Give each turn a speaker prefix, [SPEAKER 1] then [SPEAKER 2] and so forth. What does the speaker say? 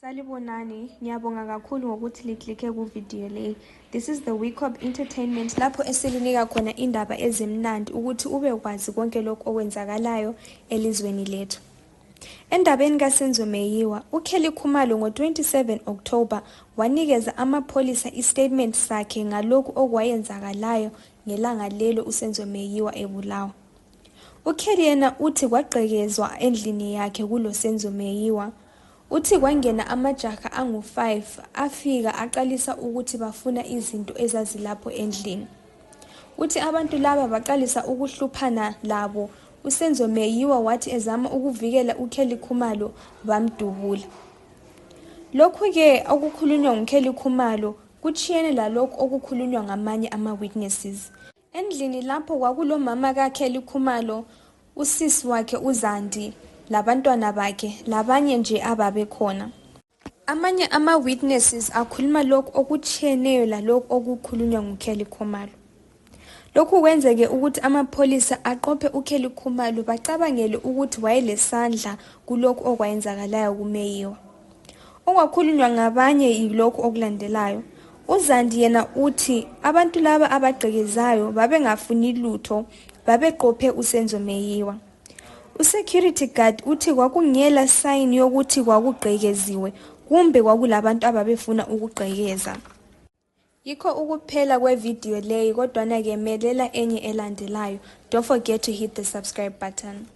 [SPEAKER 1] Salibonani, ngiyabonga kakhulu ngokuthi liklikhe ku-video leyi. This is the Week of Entertainment lapho esilinika khona indaba ezimnandi ukuthi ubekwazi konke lokho okwenzakalayo elizweni lethu. Endabeni kaSenzo Meyiwa, uKelly Khumalo ngo-27 October wanikeza amapholisa istatement sakhe ngalokhu okwayenzakalayo ngelanga lelo uSenzo Meyiwa ebulawa. uKelly yena uthi kwagqekezwa endlini yakhe kulo Senzo Meyiwa. Uthi kwangena amajaha angu-5 afika aqalisa ukuthi bafuna izinto ezazilapho endlini. Uthi abantu laba baqalisa ukuhluphana labo. uSenzo Meyiwa wathi ezama ukuvikela uKelly Khumalo bamdubula. Lokhu-ke okukhulunywa nguKelly Khumalo kuchiyene lalokhu okukhulunywa ngamanye ama-witnesses. Endlini lapho kwakulomama kaKelly Khumalo, usisi wakhe uZandi, labantwana bakhe, labanye nje ababekhona. Amanye ama-witnesses akhuluma lokhu okuchiyeneyo lalokhu okukhulunywa nguKelly Khumalo. Lokhu kwenzeke ukuthi amapholisa aqophe uKelly Khumalo bacabangele ukuthi wayelesandla kulokhu okwayenzakalayo kuMeyiwa. Okwakhulunywa ngabanye yilokhu okulandelayo. uZandi yena uthi abantu laba abagqekezayo babengafuni lutho, babeqophe uSenzo Meyiwa. U-security guard uthi kwakungela sign yokuthi kwakugqekeziwe kumbe kwakulabantu ababefuna ukugqekeza. Yikho ukuphela kwevideo leyi, kodwana ke melela enye elandelayo. Don't forget to hit the subscribe button.